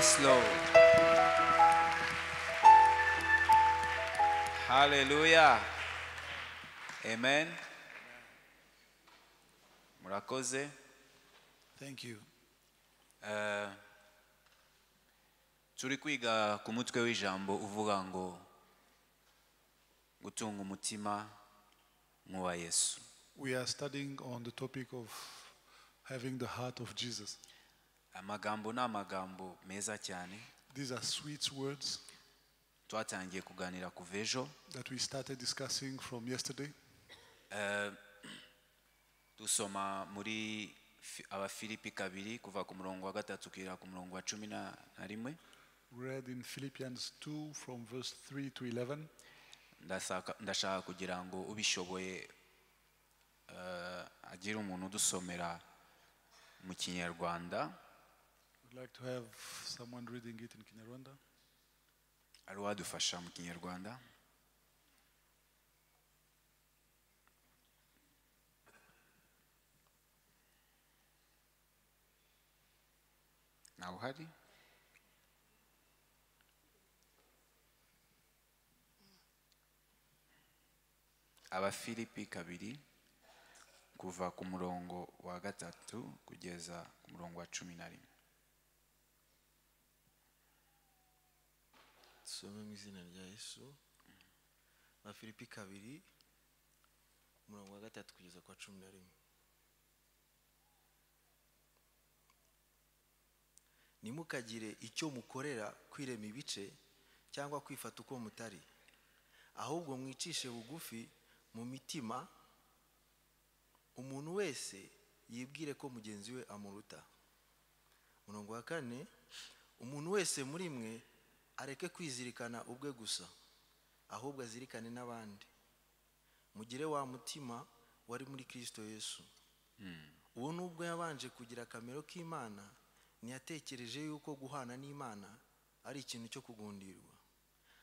Yes, Lord. Hallelujah. Amen. Murakoze. Thank you. Turi kwiga ku mutwe w'ijambo uvuga ngo gutunga umutima nk'uwa Yesu. We are studying on the topic of having the heart of Jesus. Amagambo ni amagambo meza cyane. These are sweet words Twatangiye kuganira kuva ejo. that we started discussing from yesterday. Dusoma muri Abafilipi 2 kuva ku murongo wa 3 kugera ku murongo wa 11. We read in Philippians 2 from verse 3 to 11. Ndashaka kugira ngo ubishoboye agire umuntu udusomera mu Kinyarwanda. We'd like to have someone reading it in Kinyarwanda. Ari wadufasha mu Kinyarwanda. Nawe uhari? Abafilipi 2 kuva ku murongo wa 3 kugeza ku murongo wa 11. Tusome mu izina rya Yesu. Abafilipi 2 umurongo wa 3 kugeza kwa 11. Ntimukagire icyo mukorera kwirema ibice cyangwa kwifata uko mutari, ahubwo mwicishe bugufi mu mitima, umuntu wese yibwire ko mugenzi we amuruta. Umurongo wa 4, umuntu wese muri mwe areke kwizirikana ubwe gusa, ahubwo azirikane n'abandi. Mugire wa mutima wari muri Kristo Yesu. Uwo nubwo yabanje kugira akamero k'Imana, ntiyatekereje yuko guhana n'Imana ari ikintu cyo kugundirwa,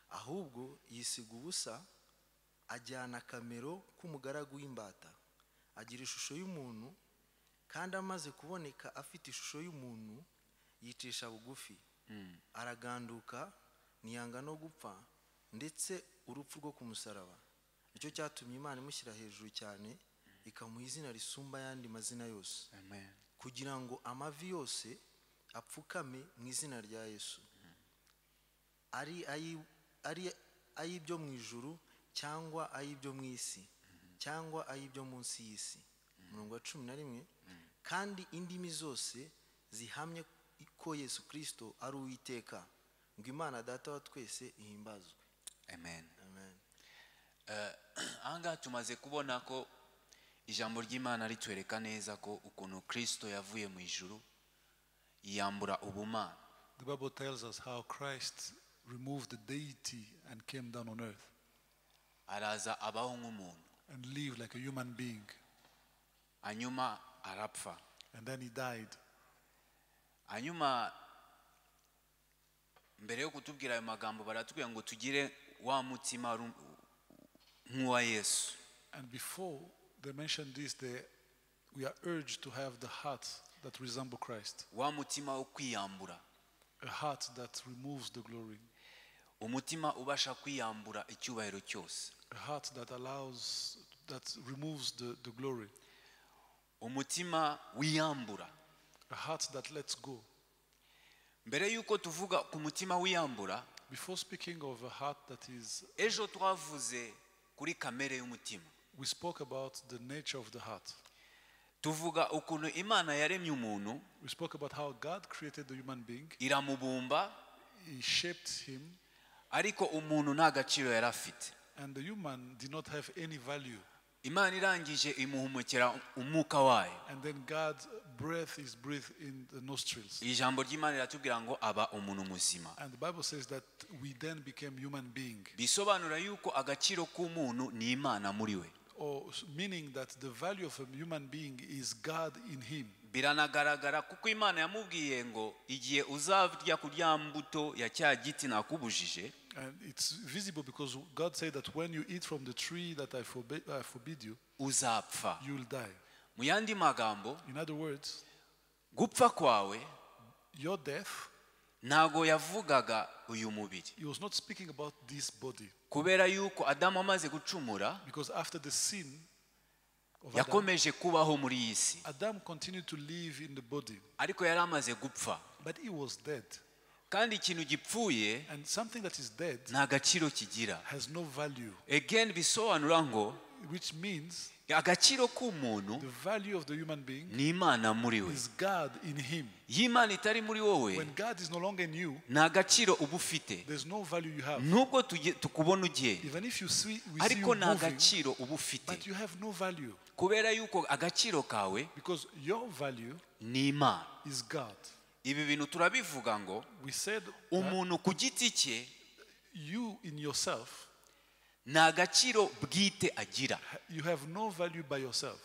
ahubwo yisiga ubusa, ajyana akamero k'umugaragu w'imbata, agira ishusho y'umuntu, kandi amaze kuboneka afite ishusho y'umuntu, yicisha bugufi, araganduka, ntiyanga no gupfa, ndetse urupfu rwo ku musaraba. Nicyo cyatumye Imana imushyira hejuru cyane, ikamuha izina risumba ayandi mazina yose. Amen. Kugira ngo amavi yose apfukame mu izina rya Yesu, ari ay'ibyo mu ijuru cyangwa ay'ibyo mu isi cyangwa ay'ibyo munsi y'isi. Umurongo wa 11, kandi indimi zose zihamye ko Yesu Kristo ari Uwiteka, ngo Imana Data wa twese ihimbazwe. Amen. Amen. Ahangaha tumaze kubona ko ijambo ry'Imana ritwereka neza ko ukuntu Kristo yavuye mu ijuru yambura ubumana. The Bible tells us how Christ removed the deity and came down on earth. Araza abaho nk'umuntu. And lived like a human being. Hanyuma arapfa. And then he died. Hanyuma mbere yo kutubwira ayo magambo baratubwira ngo tugire wa mutima nk'uwa Yesu. And before they mentioned this, we are urged to have the heart that resembles Christ. Wa mutima wo kwiyambura. A heart that removes the glory. Umutima ubasha kwiyambura icyubahiro cyose. A heart that allows, that removes the glory. Umutima wiyambura. A heart that lets go. Mbere yuko tuvuga ku mutima wiyambura, before speaking of a heart that is, ejo twavuze kuri kamere y'umutima. We spoke about the nature of the heart. Tuvuga ukuntu Imana yaremye umuntu. We spoke about how God created the human being. Iramubumba. He shaped him. Ariko umuntu nta gaciro yari afite. And the human did not have any value. Imana irangije imuhumekera umwuka wayo. And then God's breath is breathed in the nostrils. Ijambo ry'Imana riratubwira ngo aba umuntu muzima. And the Bible says that we then became human being. Bisobanura yuko agaciro k'umuntu ni Imana muri we. Or meaning that the value of a human being is God in him. Biranagaragara kuko Imana yamubwiye ngo igihe uzarya kurya mbuto ya cya giti nakubujije. And it's visible because God said that when you eat from the tree that I forbid you, uzapfa. You will die. Mu yandi magambo, in other words, gupfa kwawe, your death, Ntago yavugaga uyu mubiri. He was not speaking about this body. Kubera yuko Adamu amaze gucumura, Because after the sin of Adam, yakomeje kubaho muri iyi si, Adam continued to live in the body, ariko yari amaze gupfa. But he was dead. Kandi ikintu gipfuye And something that is dead nta gaciro kigira. Has no value, Again bisobanura ngo which means agaciro k'umuntu the value of the human being ni Imana muri we. Is God in him. Iyo Imana itari muri wowe, When God is no longer in you, nta gaciro uba ufite. There's no value you have. Nubwo tukubona ugenda, Even if we see ariko you nta moving, gaciro uba ufite, but you have no value kubera yuko agaciro kawe because your value ni Imana. Is God. Ibi bintu turabivuga ngo We said that umuntu ku giti cye you in yourself, nta gaciro bwite agira. You have no value by yourself.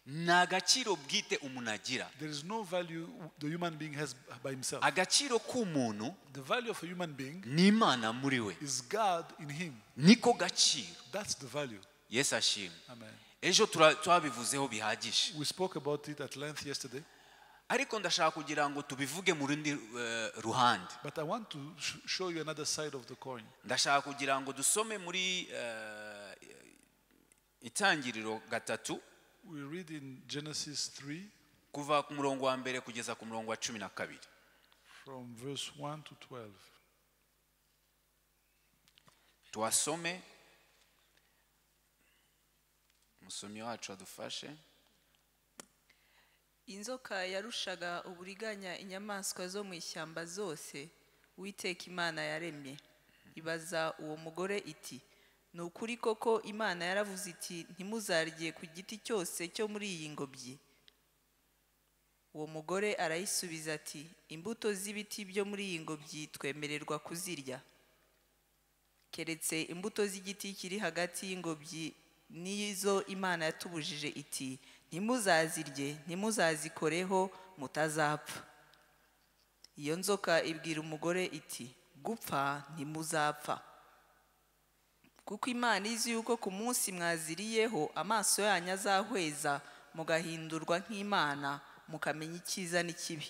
Nta gaciro bwite umuntu agira. There is no value the human being has by himself. Agaciro k'umuntu The value of a human being ni Imana muri we. Is God in him. Niko gaciro. That's the value. Yesu ashimwe. Amen. Ejo twabivuzeho bihagije. We spoke about it at length yesterday, Ariko ndashaka kugira ngo tubivuge mu rundi ruhande. But I want to show you another side of the coin. Ndashaka kugira ngo dusome muri Itangiriro 3, We read in Genesis 3 kuva ku murongo wa mbere kugeza ku murongo wa 12. From verse 1 to 12. Tuwasome, umusomyi wacu adufashe. Inzoka yarushaga uburiganya inyamaswa zo mu ishyamba zose Uwiteka Imana yaremye. Ibaza uwo mugore iti: "Ni ukuri koko Imana yaravuze iti: 'Ntimuzarye ku giti cyose cyo muri iyi ngobyi'?" Uwo mugore arayisubiza ati: "Imbuto z'ibiti byo muri iyi ngobyi twemererwa kuzirya, keretse imbuto z'igiti kiri hagati y'ingobyi, nizo Imana yatubujije iti: 'Ntimuzazirye, ntimuzazikoreho, mutazapfa.'" Iyo nzoka ibwira umugore iti: "Gupfa ntimuzapfa, kuko Imana izi yuko ku munsi mwaziriyeho amaso yanyu azahweza, mugahindurwa nk'Imana, mukamenya icyiza n'ikibi."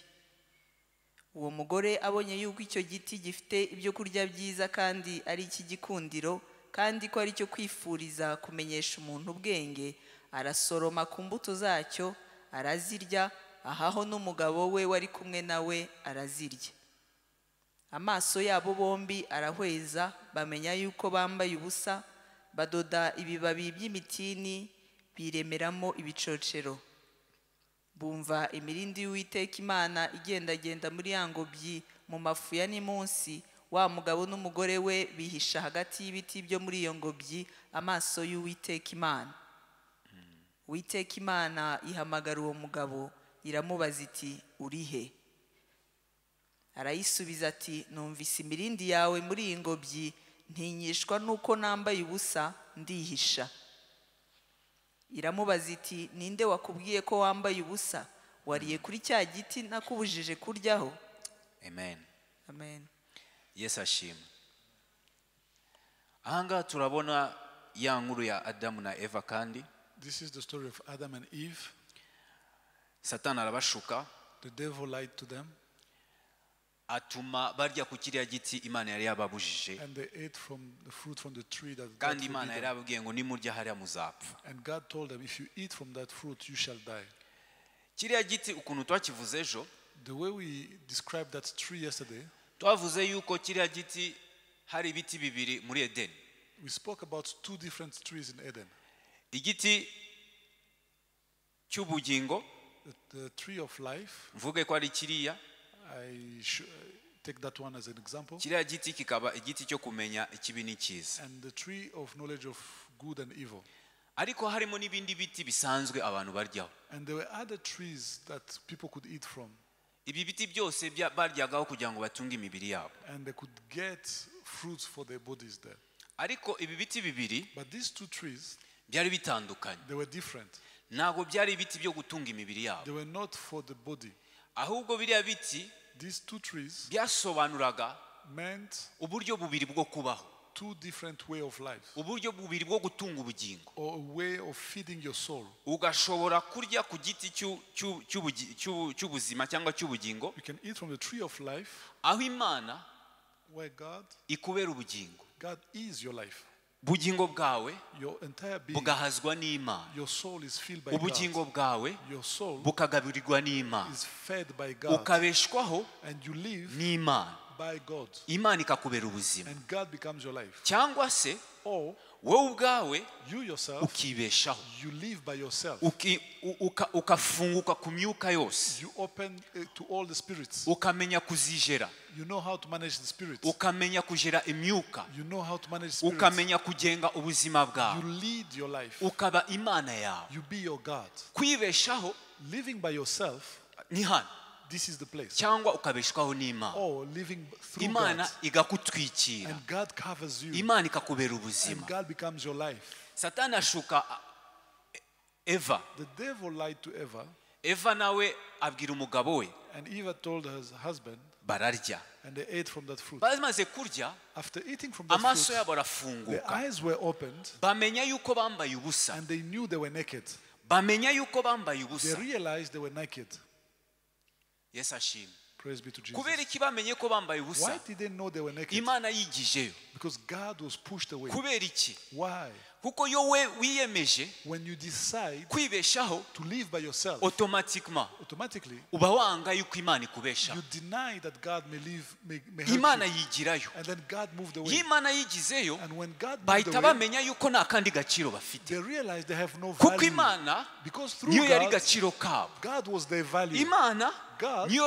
Uwo mugore abonye yuko icyo giti gifite ibyo kurya byiza kandi ari icy'igikundiro, kandi ko ari icyo kwifuriza kumenyesha umuntu ubwenge, arasoroma ku mbuto zacyo arazirya, ahaho n'umugabo we wari kumwe nawe arazirya. Amaso yabo bombi arahweza, bamenya yuko bambaye ubusa, badoda ibibabi by'imitini biremeramo ibicocero. Bumva imirindi y'Uwiteka Imana igendagenda muri ya ngobyi mu mafu ya nimunsi, wa mugabo n'umugore we bihisha hagati y'ibiti byo muri iyo ngobyi amaso y'Uwiteka Imana. Uwiteka Imana ihamagara uwo mugabo, iramubaza iti: "Uri he?" Arayisubiza ati: "Numvise imirindi yawe muri iyi ngobyi, ntinyishwa nuko nambaye ubusa, ndihisha." Iramubaza iti: "Ninde wakubwiye ko wambaye ubusa? Wariye kuri cya giti nakubujije kuryaho?" Amen. Amen. Yesu ashimwe. Ahangaha turabona ya nkuru ya Adamu na Eva kandi. This is the story of Adam and Eve. Satani arabashuka, The devil lied to them atuma barya ku kiriya giti Imana yari yababujije. And they ate from the fruit from the tree that God Kandi Imana forbid yari them. yababwiye ngo nimurya hariya muzapfa. And God told them, "If you eat from that fruit, you shall die." Kiriya giti ukuntu twakivuze ejo, The way we described that tree yesterday, twavuze yuko kiriya giti hari ibiti bibiri muri Edeni. We spoke about two different trees in Eden. Igiti cy'ubugingo, The tree of life, mvuge ko ari kiriya, I take that one as an example, kiriya giti kikaba igiti cyo kumenya ikibi n'icyiza. And the tree of knowledge of good and evil. Ariko harimo n'ibindi biti bisanzwe abantu baryaho. And there were other trees that people could eat from, Ibi biti byose baryagaho kugira ngo batunge imibiri yabo. And they could get fruits for their bodies there. Ariko ibi biti bibiri But these two trees, byari bitandukanye. They were different. Ntabwo byari ibiti byo gutunga imibiri yabo. They were not for the body. Ahubwo biriya biti These two trees byasobanuraga meant uburyo bubiri bwo kubaho. Two different way of life, Uburyo bubiri bwo gutunga ubugingo. Or a way of feeding your soul. Ugashobora kurya ku giti cy'ubuzima cyangwa cy'ubugingo, You can eat from the tree of life, aho Imana where God ikubera ubugingo. God is your life. Ubugingo bwawe Your entire being, bugahazwa n'Imana. Your soul is filled by Ubugingo God. bwawe Your soul bukagaburirwa n'Imana. Is fed by God. Ukabeshwaho And you live n'Imana. By God. Imana ikakubera ubuzima. And God becomes your life. Cyangwa se Or wowe ubwawe you yourself, ukibeshaho, you live by yourself. Ukafunguka ku myuka yose, You open to all the spirits. Ukamenya kuzijera, You know how to manage the spirits. Ukamenya kujera imyuka, You know how to manage spirits. Ukamenya kugenga ubuzima bwawe, You lead your life. Ukaba Imana yawe. You be your God. Kwibeshaho Living by yourself, ni hano, this is the place. Cyangwa ukabeshwaho n'Imana, Or living through Imana God. igakutwikira, And God covers you. Imana ikakubera ubuzima. And God becomes your life. Satani ashuka Eva. The devil lied to Eva, Eva nawe abwira umugabo we, and Eva told her husband, bararya. And they ate from that fruit. Bamaze kurya, After eating from that amaso fruit, yabo their arafunguka, eyes were opened, bamenya yuko bambaye ubusa. And they knew they were naked. Bamenya yuko bambaye They ubusa. realized they were naked. Yesu ashimwe. Praise be to Jesus. Kubera iki bamenye ko bambaye ubusa? Why did they know they were naked? Imana yigijeyo. Because God was pushed away. Kubera iki? Why? Kuko iyo we wiyemeje When you decide kwibeshaho, to live by yourself, automatiquement automatically uba wanga yuko Imana ikubeshaho. You deny that God may live, may help Imana you. yigirayo. And then God moved away. Iyo Imana yigizeyo, And when God moved bahita away, bamenya yuko nta kandi gaciro bafite, they realized they have no kuko value. Imana Because through niyo yari God, gaciro kabo. God was their value. Imana God niyo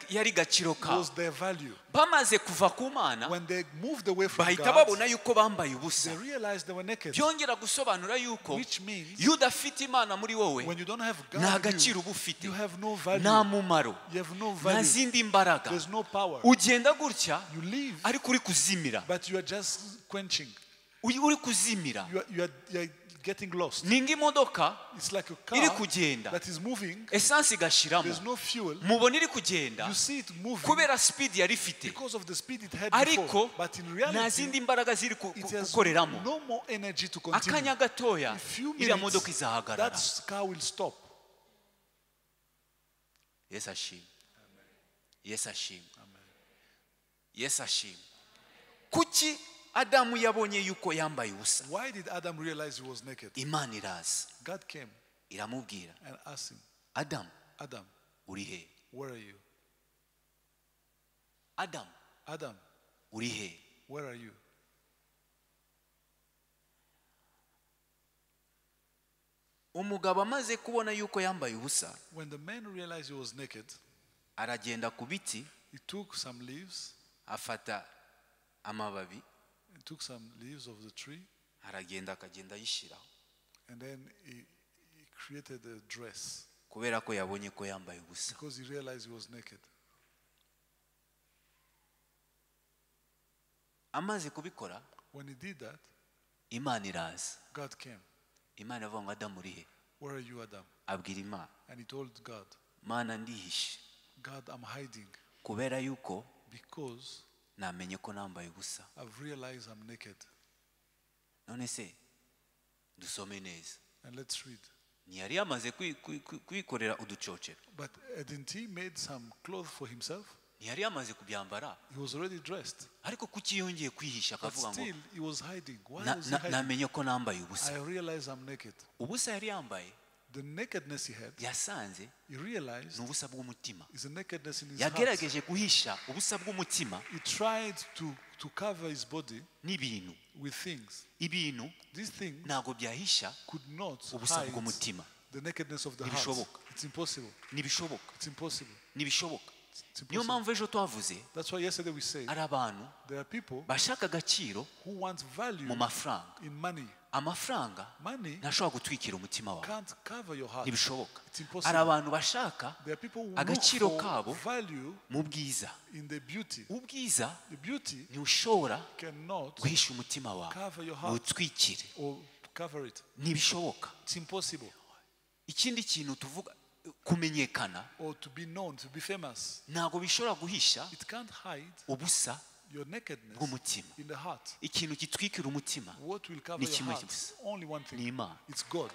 yari gaciro kabo. was their value. Bamaze kuva ku Mana, When they moved away from bahita God, babona yuko bambaye ubusa. they realized they were naked. Byongera gusobanura yuko Which means iyo udafite Imana muri wowe, when you don't have God nta in you, gaciro uba ufite, you have no value. Nta mumaro, You have no nta value. zindi mbaraga. There's no power. Ugenda gutya, You live, ariko uri kuzimira. But you are just quenching. Uri kuzimira. You are getting lost. Ni nk'imodoka It's like a iri car kugenda, that is moving. Esansi igashiramo. There's no fuel. Mubona iri kugenda You see it moving kubera speed yari ifite, because of the speed it had ariko before. But in nta reality, zindi mbaraga ziri it has gukoreramo. No more energy to continue. Akanya gatoya, A few iriya minutes, modoka izahagarara. that car will stop. Yesu ashimwe. Yesu ashimwe. Yesu ashimwe. Kuki Adamu yabonye yuko yambaye ubusa? Why did Adam realize he was naked? Imana iraza, God came iramubwira, and asked him, Adamu, Adam, uri he? Where are you? Adamu, Adam, uri he? Where are you? Umugabo amaze kubona yuko yambaye ubusa, When the man realized he was naked, aragenda ku biti, he took some leaves, afata amababi, he took some leaves of the tree, aragenda akagenda ayishyiraho, and then he created a dress kubera ko yabonye ko yambaye ubusa. Because he realized he was naked. Amaze kubikora, When he did that, Imana iraza. God came. Imana iravuga ngo, Adamu, uri he? Where are you, Adam? Abwira Imana, And he told God, Mana, ndihishe, God, I'm hiding kubera yuko because namenye ko nambaye ubusa. I've realized I'm naked. None se dusome neza. And let's read. Ntiyari yamaze kwikorera uducocero? But hadn't he made some clothes for himself? Ntiyari yamaze kubyambara? He was already dressed. Ariko kuki yongeye kwihisha But akavuga ngo, still, he was hiding. Why was he hiding? Namenye ko nambaye ubusa? I realize I'm naked. Ubusa yari yambaye, The nakedness he had, yasanze he realized ni ubusa bw'umutima. is a nakedness in his heart. Yagerageje guhisha ubusa bw'umutima He tried to cover his body n'ibintu. With things. Ibintu These things ntabwo byahisha could not ubusa hide bw'umutima. the nakedness of the heart. Ntibishoboka. It's impossible. Ntibishoboka. It's impossible. Ntibishoboka. It's Niyo impossible. mpamvu ejo twavuze, That's why yesterday we said ari abantu there are people bashaka agaciro who want value mu mafaranga. In money. Amafaranga Money ntashobora gutwikira umutima wawe. can't cover your heart. Ntibishoboka. It's impossible. Hari abantu bashaka There are people who look agaciro for kabo value mu bwiza. in the beauty. Ubwiza The beauty ntibushobora cannot guhisha umutima wawe cover your ngo heart utwikire. Or cover it. Ntibishoboka. It's impossible. Ikindi kintu tuvuga, kumenyekana Or to be known, to be famous. ntabwo bishobora guhisha It can't hide ubusa Your nakedness bw'umutima. in the heart. Ikintu gitwikira umutima What will cover ni your kimwe heart? gusa, Only one ni thing. Imana, It's God.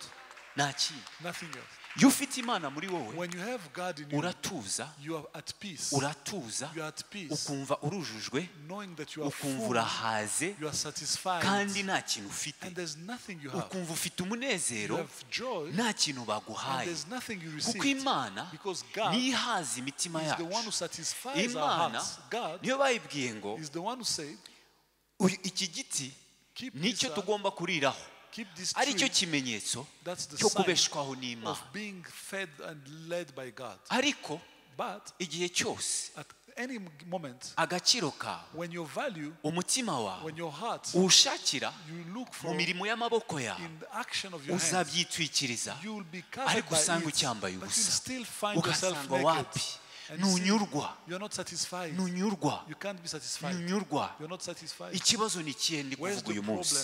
nta kindi. Nothing else. Iyo ufite Imana muri wowe, When you have God in you, uratuza, you are at peace. uratuza, You are at peace, ukumva urujujwe, knowing that you are ukumva full, urahaze, you are satisfied, kandi nta kintu ufite, and there's nothing you have. ukumva ufite You umunezero have joy, nta kintu and baguhaye, there's nothing you kuko received. Imana Because God niyo ihaza imitima is the one who yacu. satisfies our Imana hearts. God niyo bayibwiye ngo is the one who said, Iki giti keep this, nicyo tugomba kuriraho, keep this aricyo tree. kimenyetso That's the cyo sign kubeshwaho n'Imana. of being fed and led by God. Ariko But igihe cyose at any moment, agaciro kawe, when your value, umutima wawe when your heart, uwushakira you look mu for mirimo y'amaboko yawe, in the action of your hands, uzabyitwikiriza, you will be covered ariko by usanga it, ucyambaye but you'll ubusa, still find yourself ugasanga naked. wapi, And you see, ntunyurwa, you're not satisfied. ntunyurwa, You can't be satisfied. ntunyurwa. You're not satisfied. Ikibazo ni ikihe ndi Where's kuvuga the uyu munsi?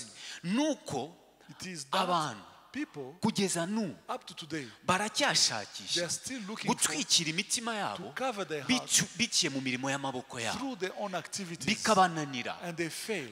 problem? Nuko It is that abantu people kugeza n'ubu up to today, they baracyashakisha are still looking for gutwikira imitima to yabo cover their hearts biciye mu mirimo y'amaboko yabo, through their own activities, bikabananira, and they fail,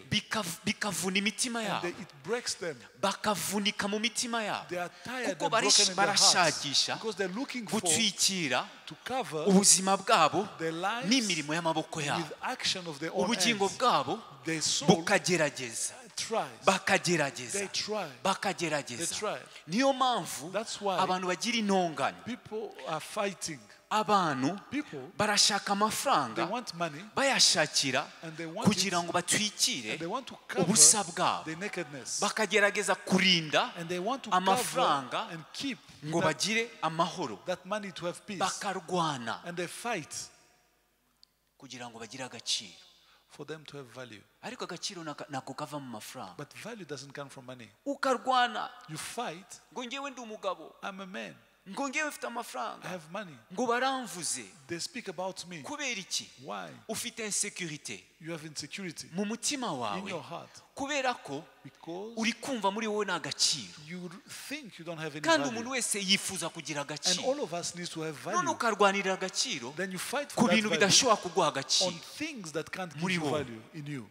bikavuna imitima and yabo, it breaks them. bakavunika mu mitima yabo, They are tired kuko and broken in their hearts barashakisha because they're looking for gutwikira to cover ubuzima bwabo their lives n'imirimo y'amaboko yabo, with action of their own ubugingo hands. bwabo Their soul bukagerageza, tries. bakagerageza, They try. bakagerageza. They try. Niyo mpamvu That's why abantu bagira intonganya. People are fighting. Abantu People, barashaka they amafaranga, want money bayashakira and they want kugira it, ngo batwikire and they want to cover ubusa bwabo, their nakedness. bakagerageza kurinda And they want to cover amafaranga and keep ngo that, bagire amahoro, that money to have peace. bakarwana And they fight kugira ngo bagire agaciro. for them to have value. Ariko agaciro nako kava mu mafaranga. But value doesn't come from money. Ukarwana You fight, ngo ngewe ndi umugabo, I'm a man, ngo ngewe mfite I amafaranga, have money. ngo baramvuze. They speak about me. Kubera iki? Why? Ufite insecurity You have insecurity mu mutima in wawe, your heart kubera ko because uri kumva muri wowe nta gaciro, you think you don't have any kandi umuntu value. wese yifuza kugira And agaciro. all of us need to have None value. ukarwanirira agaciro Then you fight ku for that bintu value bidashobora kuguha agaciro on things that can't give Muri you wowe. value in you.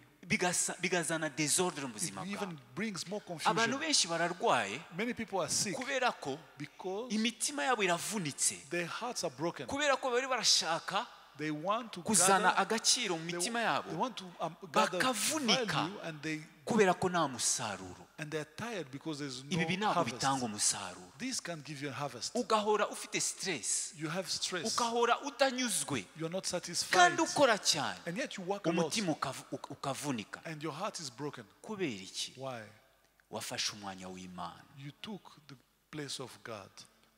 Bigazana desordre mu It buzima bwawe. even brings more Abantu confusion. benshi bararwaye Many people are sick kubera ko because imitima yabo iravunitse, their hearts are broken. kubera ko bari barashaka They want to kuzana gather, agaciro mu they, mitima they yabo, want to gather bakavunika value, and they kubera ko nta musaruro. and they're tired because there's Ibi no ntabwo harvest. bitanga umusaruro. This can't give you a harvest. Ugahora ufite stress, You have stress. ugahora utanyuzwe, You're not satisfied. kandi ukora cyane, And yet you work a lot umutima ukavunika. and your heart is broken. Kubera iki? Why? Wafashe umwanya w'Imana. You took the place of God.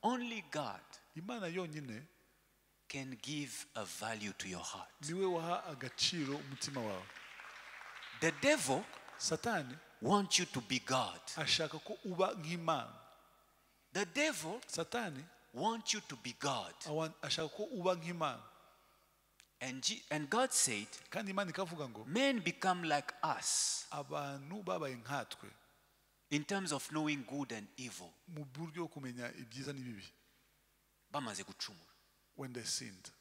Only God Imana yonyine can give a value to your heart. niwe waha agaciro umutima wawe. The devil Satani wants you to be God. ashaka ko uba nk'Imana. The devil Satani wants you to be God. ashaka ko uba nk'Imana. And God said, Kandi Imana ikavuga ngo men become like us abantu babaye nkatwe in terms of knowing good and evil. mu buryo bwo kumenya ibyiza n'ibibi Bamaze gucumura. when they sinned.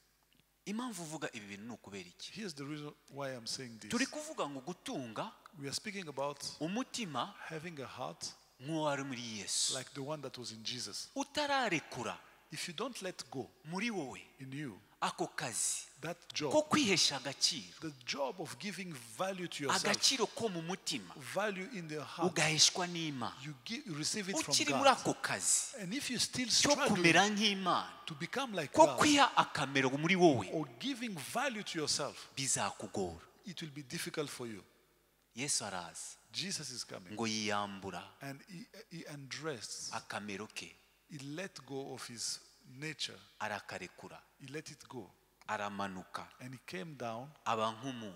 Impamvu uvuga ibi bintu ni ukubera iki? Here's the reason why I'm saying this. Turi kuvuga ngo gutunga We are speaking about umutima having a heart nk'uwari muri Yesu. like the one that was in Jesus. Utararekura If you don't let go muri wowe in you ako kazi that job, ko kwihesha agaciro, the job of giving value to yourself, agaciro ko mu mutima value in the heart, ugaheshwa n'Imana. you receive it from Ukiri muri God. ako kazi And if you're still cyo struggling kumera nk'Imana, to become like ko God kwiha akamero muri wowe, or giving value to yourself, bizakugora. it will be difficult for you. Yesu araza Jesus is coming ngo yiyambura and he undressed, akamero ke, he let go of his nature, arakarekura, he let it go, aramanuka, and he came down aba nk'umuntu,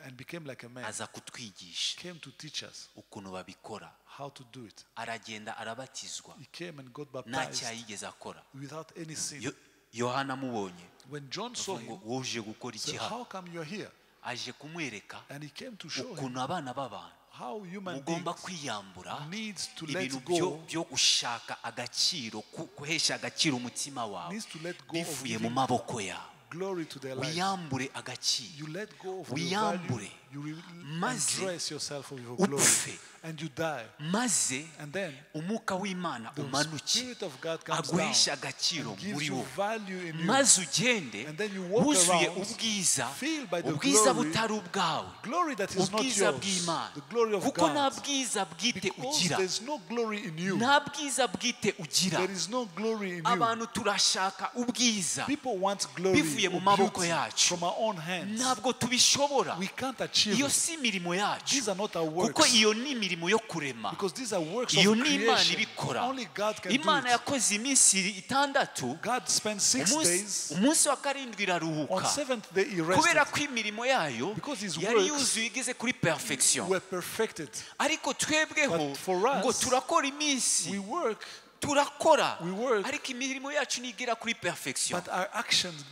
and became like a man, aza kutwigisha came to teach us ukuntu babikora. how to do it. Aragenda arabatizwa, He came and got nta baptized cyaha yigeze akora. without any sin. Yohana amubonye When John saw ngo him, woje gukora said, iki hano? how come you're here? Aje kumwereka And he came to show him ukuntu abana b'abantu how human mugomba beings kwiyambura needs to let ibintu go, byo gushaka agaciro, guhesha agaciro umutima wawe needs to let go of bivuye mu giving maboko yawe. glory to their lives. Wiyambure agaciro. You let go of your value. Wiyambure. You Maze undress yourself of your glory. upfe. And you die. Maze And then umwuka w'Imana the umanuke Spirit of God comes down aguheshe agaciro and gives muri you wowe value in you. maze ugende And then you walk wuzuye around, ubwiza filled by the ubwiza glory, butari ubwawe Glory that is not ubwiza yours. bw'Imana The glory of kuko nta God. bwiza bwite Because ugira there's no glory in you. nta bwiza bwite ugira There is no glory in you. Abantu turashaka ubwiza People want glory bivuye mu or maboko beauty yacu. from our own hands. Ntabwo tubishobora. We can't achieve Iyo it. si imirimo yacu These are not our kuko works. iyo ni imirimo yo kurema. Because these are works Iyo of ni Imana creation. ibikora. Only God can do Imana it. yakoze iminsi itandatu God spent 6 umunsi days. umunsi wa karindwi On iraruhuka seventh day he kubera rested. ko imirimo yayo Because his yari works yuzuye igeze kuri perfection. Were perfected. Ariko twebweho But for us, ngo turakora iminsi We work, turakora we work, ariko imirimo yacu ntigera kuri perfection. but our actions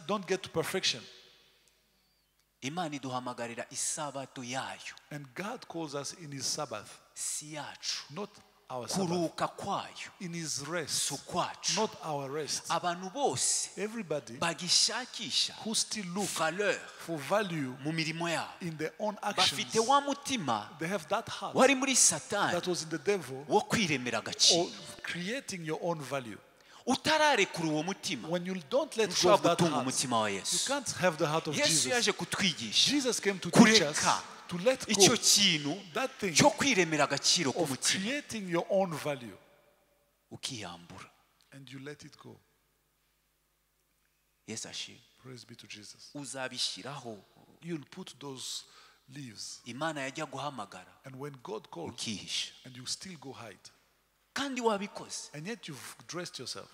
don't get to perfection. Imana iduhamagarira isabato yayo And God calls us in his Sabbath, si yacu not our Sabbath. kuruhuka kwayo In his rest, si ukwacu. not our rest. Abantu bose Everybody bagishakisha who still look valeur for value mu mirimo yabo in their own actions, bafite wa mutima they have that heart wari muri Satani that was in the devil wo kwiremera agaciro. or creating your own value. Utararekura uwo mutima When you don't let go ntushobora of that gutunga heart, umutima wa you Yesu. can't have the heart of Yesu Jesus. yaje kutwigisha Jesus came to teach us kureka to let go icyo kintu that thing cyo kwiremera agaciro of k'umutima creating your own value, ukiyambura. and you let it go. Yesu ashimwe. Praise be to Jesus. Uzabishyiraho You'll put those leaves, Imana yajya guhamagara and when God calls, ukihisha and you still go hide, kandi wabikoze. and yet you've dressed yourself.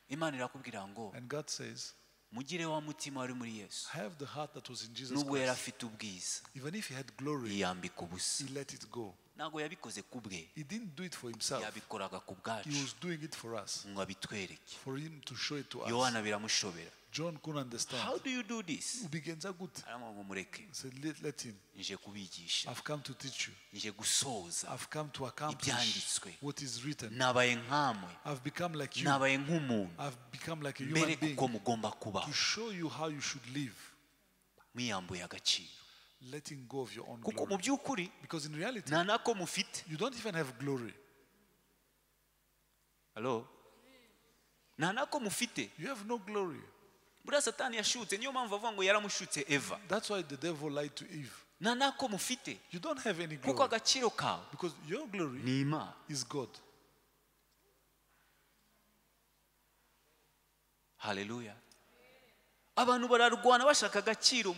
Imana irakubwira ngo And God says, mugire wa mutima wari muri Yesu have the heart that was in Jesus nubwo yari Christ. afite ubwiza Even if he had glory, yiyambika ubusa. he let it go. Ntabwo yabikoze ku bwe He didn't do it for himself. yabikoraga ku He bwacu was doing it for us, ngo abitwereke. for him to show it to us. Yohana biramushobera. John couldn't understand. How do you do this? Ubigenza gute? Aramubwira ngo mureke He said, let him. nje kubigisha I've come to teach you. nje gusoza I've come to accomplish ibyanditswe. what is written. Nabaye nkamwe I've become like you. nabaye nk'umuntu I've become like a human mbereke being uko mugomba kubaho to show you how you should live, mwiyambuye agaciro letting go of your own kuko mu glory. by'ukuri Because in reality, nta nako mufite. you don't even have glory. Halo? Nta nako mufite. You have no glory. Buriya Satani yashutse niyo mpamvu avuga ngo yaramushutse Eva. That's why the devil lied to Eve. Nta nako mufite You don't have any kuko glory. agaciro kawe Because your glory ni Imana. is God. Haleluya. Abantu bararwana bashaka agaciro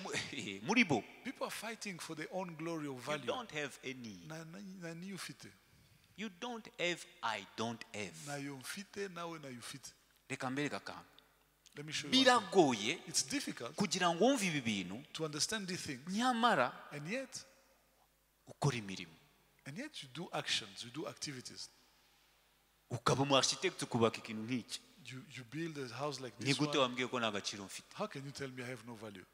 muri bo. People are fighting for their own glory or You value. don't have any. Na niyo ufite. You don't have, I don't have. Nayo mfite, nawe nayo ufite. Reka mbereke akantu. Let me show you one thing. Biragoye It's difficult kugira ngo wumve ibi bintu to understand these things, nyamara and yet, ukora imirimo and yet you do actions, you do activities. ukaba umu architect ukubaka ikintu nk'iki. You build a house like Ni this gute one. wambwiye ko nta gaciro mfite How can you tell me I have no value?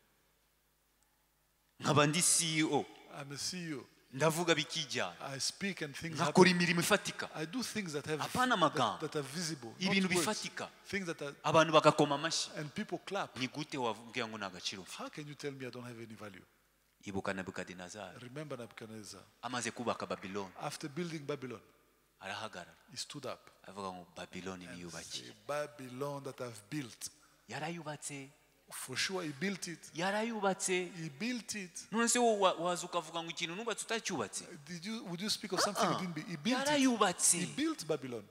nkaba ndi CEO I'm a CEO. ndavuga bikijyana I speak and things nkakora happen. imirimo ifatika I do things that have Hapana magambo. that are visible, not Ibintu words. bifatika. Things that are, abantu bagakoma amashyi. and people clap. Ni gute wambwira ngo nta gaciro mfite? How can you tell me I don't have any value? Ibuka Nebukadinezari Remember Nebuchadnezzar. amaze kubaka Babiloni After building Babylon, arahagarara he stood up avuga ngo Babiloni and niyubakiye. said, Babylon that I've built. Yarayubatse. For sure, he built it. Yarayubatse. He built it. None se wowe waza ukavuga ngo ikintu nubatse utacyubatse? Would you speak of something he didn't build? He built it. Yarayubatse. He built Babylon.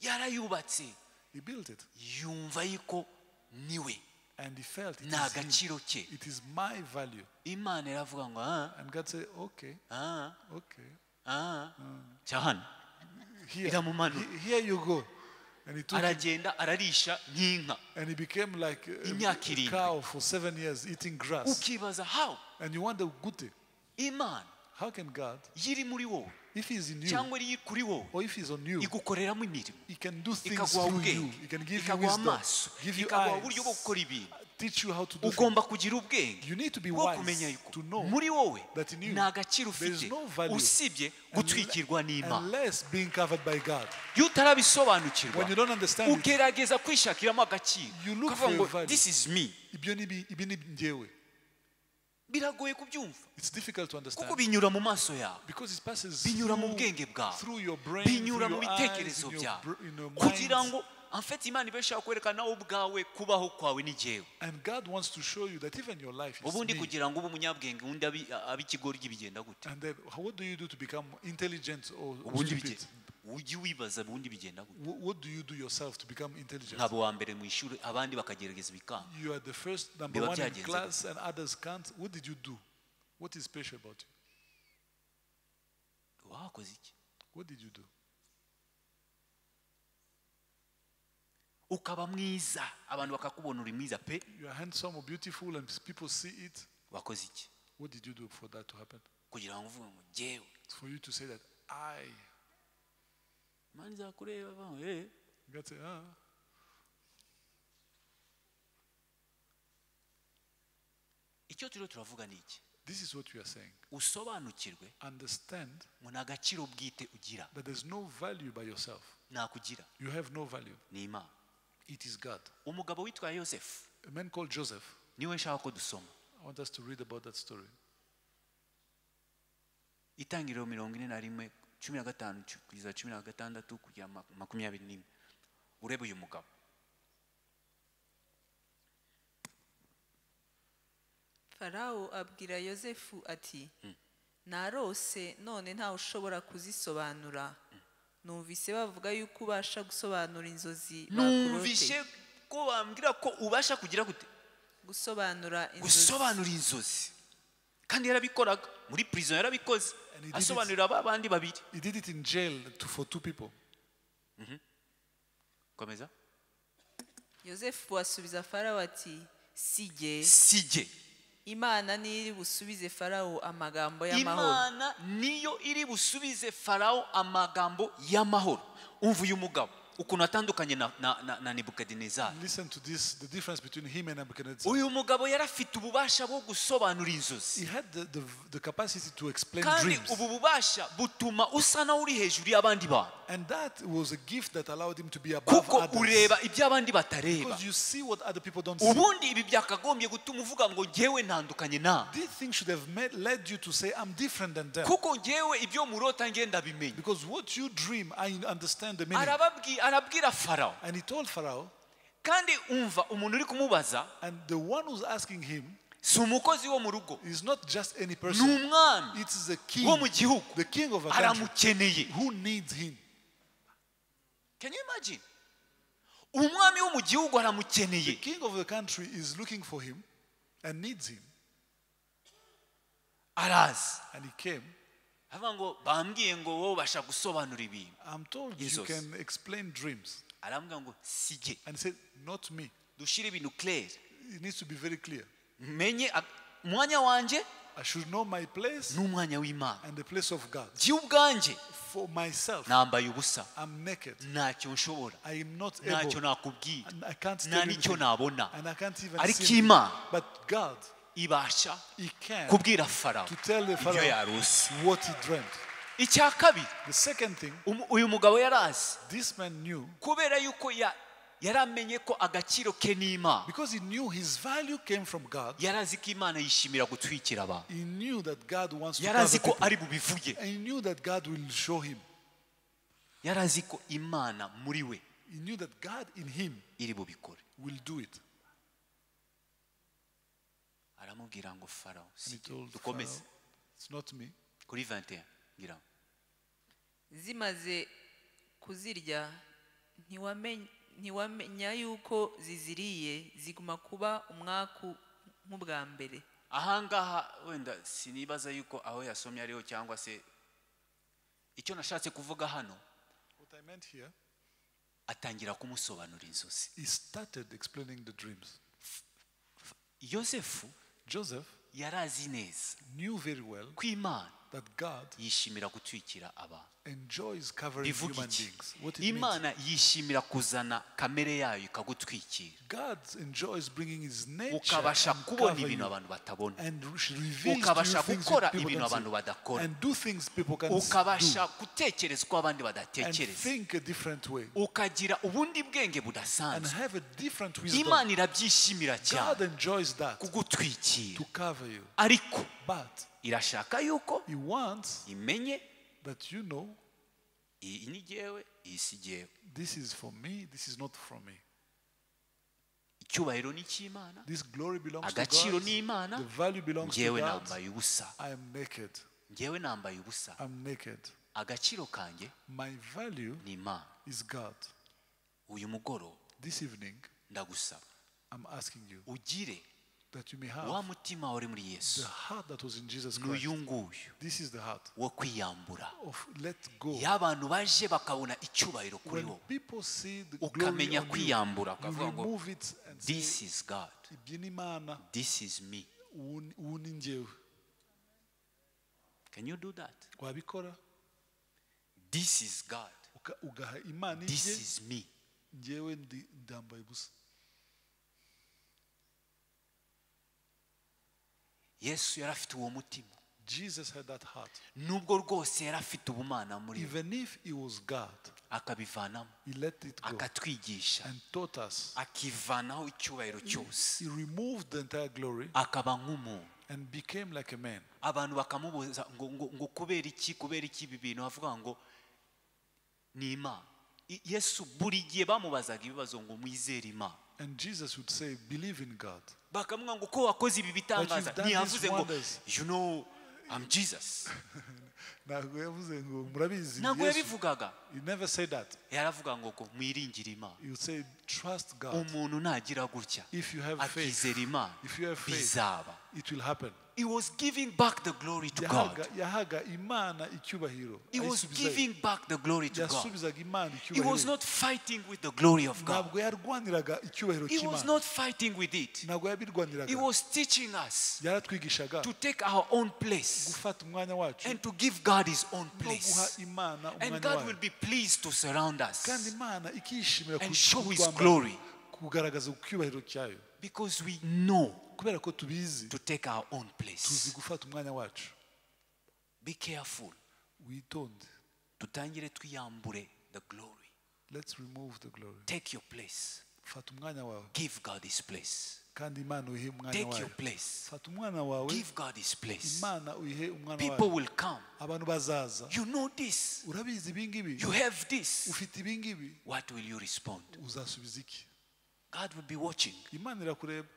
Yarayubatse. He built it. Yumva yuko niwe And he felt it ni is him. agaciro ke. It is my value. Imana iravuga ngo ah And God said, okay, ah okay. ah cya hano. Here, Iramumanura. here you go. And he took him, Aragenda ararisha nk'inka. and he became like a Imyaka irindwi. cow for 7 years eating grass. Ukibaza how And you wonder, gute, Imana how can God, yiri muri wowe If he's in you, cyangwa iri kuri wowe, or if he's on you, igukoreramo imirimo, he can do things ikaguha through you. ubwenge, He can give you ikaguha wisdom, amaso, give you ikaguha uburyo bwo eyes, gukora ibintu. teach you how to do things. Ugomba kugira ubwenge You need to be bwo kumenya wise yuko to know muri wowe that in you nta gaciro there is ufite no value usibye gutwikirwa n'Imana. unless being covered by God. Iyo utarabisobanukirwa, When you don't understand it, ugerageza kwishakiramo agaciro, you look ukavuga for ngo your value. this is me. Ibyo ni ibi ni njyewe. Biragoye kubyumva It's difficult to understand kuko binyura mu maso yawe, because it passes binyura mu through, bwenge bwawe, through your brain, binyura through mu your eyes, bitekerezo in your, byawe, in your kugira mind. ngo en fait Imana ibe ishaka kwerekana nawe ubwawe kubaho kwawe ni jyewe. And God wants to show you that even your life is Ubundi me. kugira ngo ube umunyabwenge undi abe ikigoryi bigenda gute? And then, what do you do to become intelligent or Ubundi stupid? Ujye wibaza ubundi bigenda gute? What do you do yourself to become intelligent? Nkaba uwa mbere mu ishuri, abandi bakagerageza bikanga. You are the first number Biba one in byagenze class and others can't. What did you do? What is special about you? Wakoze iki? What did you do? Ukaba mwiza, abantu bakakubona uri mwiza pe. You are handsome or beautiful and people see it. Wakoze iki What did you do for that to happen? kugira ngo uvuge ngo jyewe? It's for you to say that I. Imana izakureba bavuga ngo, eh. God say, ah. Icyo turiho turavuga ni iki? This is what we are saying. Usobanukirwe Understand ngo nta gaciro bwite ugira. that there's no value by yourself. Nakugira You have no value. ni Imana. It is God. Umugabo witwa Yosefu A man called Joseph. niwe nshaka ko dusoma. I want us to read about that story. Itangiriro 41 15 kugeza 16 kugera 21, urebe uyu mugabo. Farawo abwira Yosefu ati: "Narose none ntawe ushobora kuzisobanura. Numvise bavuga yuko ubasha gusobanura inzozi Numvishe bakuroteye." ko bambwira ko ubasha kugira gute? Gusobanura inzozi. Gusobanura inzozi. Kandi yarabikoraga muri prison, yarabikoze, And he did it. asobanurira ba bandi babiri. He did it in jail for two people. Komeza. Yosefu asubiza Farawo ati: "Si jye, Sijye, Imana niyo iri busubize Farawo amagambo y'amahoro." Imana niyo iri busubize Farawo amagambo y'amahoro. Umva uyu mugabo ukuntu atandukanye na Nebukadinezari. Listen to this, the difference between him and Nebuchadnezzar. Uyu mugabo yari afite ububasha bwo gusobanura inzozi. He had the capacity to explain Kandi dreams. ubu bubasha butuma usa naho uri hejuru y'abandi bantu, And that was a gift that allowed him to be above kuko others. ureba ibyo abandi batareba. Because you see what other people don't see. Ubundi ibi byakagombye gutuma uvuga ngo njyewe ntandukanye nawe, This thing should have led you to say, I'm different than them. kuko njyewe ibyo murota ngenda bimenya. Because what you dream, I understand the meaning. Arabwira Farawo. And he told Pharaoh, Kandi umva umuntu uri kumubaza and the one who's asking him si umukozi wo mu rugo, is not just any ni person. umwami It is the king, wo mu gihugu, the king of a country, aramukeneye. who needs him. Can you imagine? Umwami wo mu gihugu aramukeneye. The king of the country is looking for him and needs him. Araza And he came. avuga ngo bambwiye ngo wowe ubasha gusobanura ibintu. I'm told you Inzozi. can explain dreams. Arambwira ngo sijye. And he said, not me. Dushyire ibintu clair. It needs to be very clear. Menye umwanya wanjye I should know my place n'umwanya w'Imana. and the place of God. Jye ubwanjye For myself, nambaye ubusa, I'm naked. ntacyo nshobora, I am not ntacyo able. nakubwira, And I can't nta tell n'icyo anything. nabona. And I can't even Ariko see anything. Imana But God, ibasha He can kubwira Farawo to tell the ibyo Pharaoh yarose. what he dreamt. Icya kabiri, The second thing, uyu mugabo yarazi this man knew, kubera yuko yaramenye ko agaciro ke n'Imana. because he knew his value came from God. Yarazi ko Imana yishimira gutwikira abantu. He knew that God wants to Yarazi cover ko people. ari bubivuge. And he knew that God will show him. Yarazi ko Imana muri we He knew that God in him iri bubikore. will do it. Aramubwira ngo Farawo, And he told dukomeze Pharaoh, it's not me. kuri 21 ngira ngo. Zimaze kuzirya ntiwamenya yuko ziziriye, ziguma kuba umwaku nk'ubwa mbere. Ahangaha wenda sinibaza yuko aho yasomye ariho cyangwa se icyo nashatse kuvuga hano. What I meant here, Atangira kumusobanura inzozi. he started explaining the dreams. Yosefu Joseph yarazi neza knew very well ko Imana That God yishimira gutwikira abantu. Enjoys covering Bivuga human iki? beings. What it means? Imana yishimira kuzana kamere yayo ikagutwikira, God enjoys bringing His nature ukabasha and kubona cover ibintu you abantu batabona, and she reveals to you ukabasha things gukora people ibintu don't abantu see, badakora, and do things people can do, ukabasha gutekereza uko abandi and badatekereza, think a different way, ukagira ubundi bwenge and budasanzwe. Have a different wisdom. Imana irabyishimira cyane God enjoys that, kugutwikira, to cover you. Ariko But irashaka yuko He wants imenye that you know iyi ni jyewe, iyi si jyewe. This is for me, this is not from me. Icyubahiro ni icy'Imana, This glory belongs to agaciro God. ni Imana. The value belongs to Njyewe God. nambaye ubusa. I am naked. Njyewe nambaye ubusa. I'm naked. Agaciro kanjye My value ni Imana. is God. Uyu mugoroba This evening, ndagusaba I'm asking you ugire that you may have wa mutima wari muri the Yesu heart that was in Jesus Christ. n'uyu nguyu This is the heart wo kwiyambura. Of let go. Iyo abantu baje bakabona icyubahiro kuri When wowe, people see the glory ukamenya on you, kwiyambura, you ukavuga ngo remove it and say, this is God, "Ibyo ni Imana, this is me. Ubu ni njyewe." Can you do that? Wabikora? This is God, Ugaha Imana this ibye, is me. njyewe ndambaye ubusa. Yesu yari afite uwo mutima. Jesus had that heart. Nubwo rwose yari afite ubumana muri we, Even if he was God, akabivanamo, he let it go akatwigisha, and taught us. akivanaho icyubahiro cyose, He removed the entire glory akaba nk'umuntu. And became like a man. Abantu bakamubuza ngo kubera iki, kubera iki ibi bintu, avuga ngo ni Imana. Yesu buri gihe bamubazaga ibibazo ngo mwizere Imana. And Jesus would say, "Believe in God." Bakamubwira ngo ko wakoze ibi bitangaza, But you've done ntiyavuze these ngo wonders. you know I'm Jesus. Ntabwo yavuze ngo murabizi Ntabwo Yesu. yabivugaga. He never said that. Yaravuga ngo mwiringire Imana. He would say, "Trust God." Umuntu nagira gutya If you have faith, akizera Imana, if you have faith, bizaba. It will happen. He was giving back the glory to God. Yahaga Imana icyubahiro. He was Ayisubizayo. Giving back the glory to God. Yasubizaga Imana He was icyubahiro. Not fighting with the glory of God. Ntabwo yarwaniraga icyubahiro He was cy'Imana. Not fighting with it. Ntabwo yabirwaniraga. He was teaching us Yaratwigishaga to take our own place gufata umwanya wacu and to give God his own no guha place. Imana And umwanya God wayo. Will be pleased to surround us Kandi Imana ikishimira and show his kutwambara, glory kugaragaza icyubahiro cyayo, because we know kubera ko tubizi to take our own tuzi place. gufata umwanya wacu. Be careful. Witonde. Tutangire twiyambure the glory. Let's remove the glory. Take your place. Fata umwanya wawe. Give God his place. Kandi Imana uyihe umwanya Take your wayo. Place. Fata umwanya wawe. Give God his place. Imana uyihe umwanya People wayo. Will come. Abantu bazaza. You know this. Urabizi ibingibi. You have this. Ufite ibingibi. What will you respond? Uzasubiza iki? God will be watching. Imana irakureba.